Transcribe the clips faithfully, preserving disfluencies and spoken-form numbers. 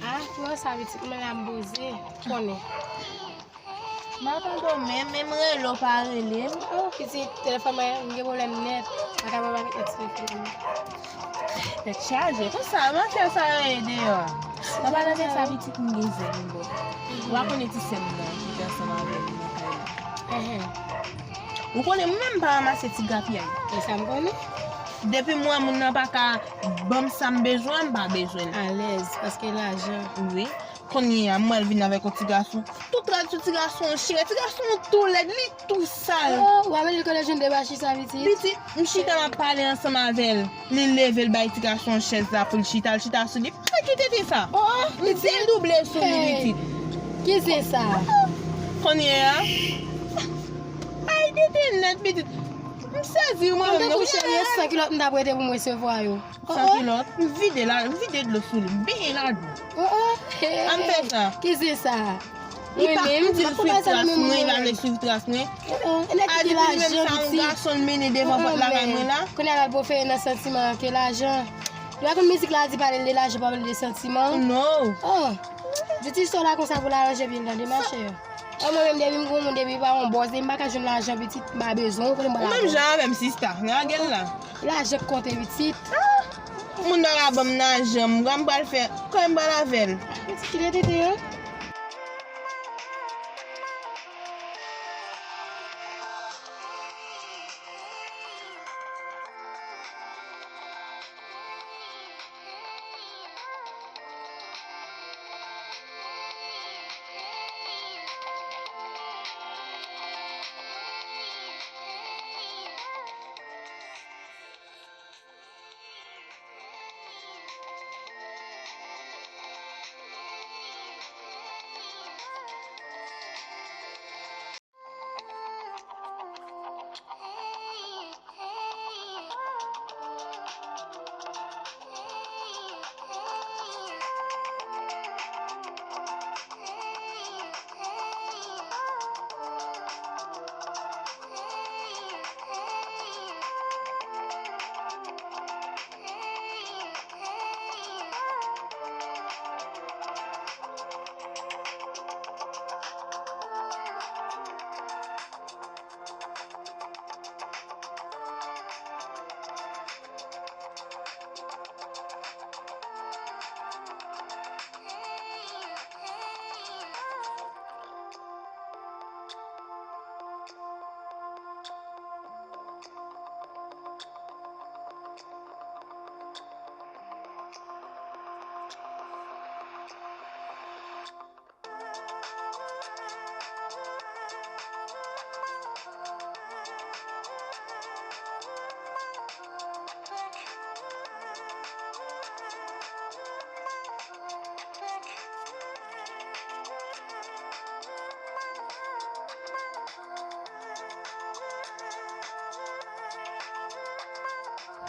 Ah, pou sa pitit mwen la m poze. Konnen. M pa tande w menm, menm rele w pa rele m. Oh, pitit, telefòn mwen, m gen pwoblèm nèt. Pa ka pran avèk nèt telefòn mwen. Tèt chaje. Konsa, mwen fè sa yo ye deyò. Mwen pa nan fè sa pitit m gen zèl m bò. Ou pa konnen ti sè m nan ki te ansanm avè m nan kay la. Ou konnen mwen menm m pa ranmase ti grapyay. E sa m konnen. Depi m wè moun nan pa ka ban m sa m bezwen, m pa bezwen l. Alèz, paske lajan. Wi. Kounye a, m wè l vin avèk yon ti gason. Tout rad sou ti gason an chire. Ti gason an tou lèd, li tou sal. Oh, ou ap mete l kole jwenn debachi sa pitit? Pitit, m chita m ap pale ansanm avè l. Li leve l bay ti gason an chèz la pou l chita, l chita sou li. Mwen ki tete sa? Oh, oh, m te double sou li pitit. Ki zen sa? Kounye a. Ay tete nèt pitit. M sezi mwen menm. Mwen te tou cheri, san kilòt m t ap rete pou m resevwa yo. San kilòt, m vide la, m vide dlo sou li, m benyen ladan. Oh, oh. An m fè sa. Ki zen sa? Li pa vle swiv tras mwen, li pa vle swiv tras mwen. A depi li menm sa yon gason l mennen devan pòt lakay mwen la. Kounye a l al pwofere nan santiman an ke lajan. Li pa konn mizik la di pale l de lajan, pa pale l de santiman. No. Oh. Di ti istwa la konsa pou l aranje vye l tande machè. An mwen menm depi m gon moun depi pa yon bòs depi m pa ka jwenn lajan pitit m pa bezwen w konnen m pral avè w. Ou menm jan avè m sista, lage l la. Lajan k konte pitit. Moun nan la ban m lajan m pral fè kòman m pral avè l. Pitit kite tete an.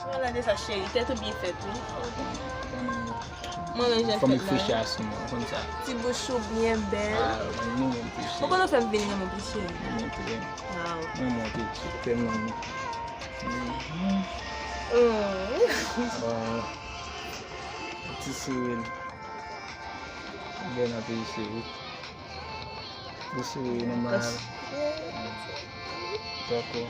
Mwen la de sa cheri, tèt ou byen fèt wi. Mwen renmen jan fèt la. Freche a sou mwen, ou konn sa. Ti bouch ou byen bèl. Ah, mwen renmen freche. Ou konn ou fè m vin renmen w plis cheri. Mwen tou renmen. Mwen monte ti tèlman. Ti souri. Bèl anpil cheri. Ou souri nòmal. Dakò.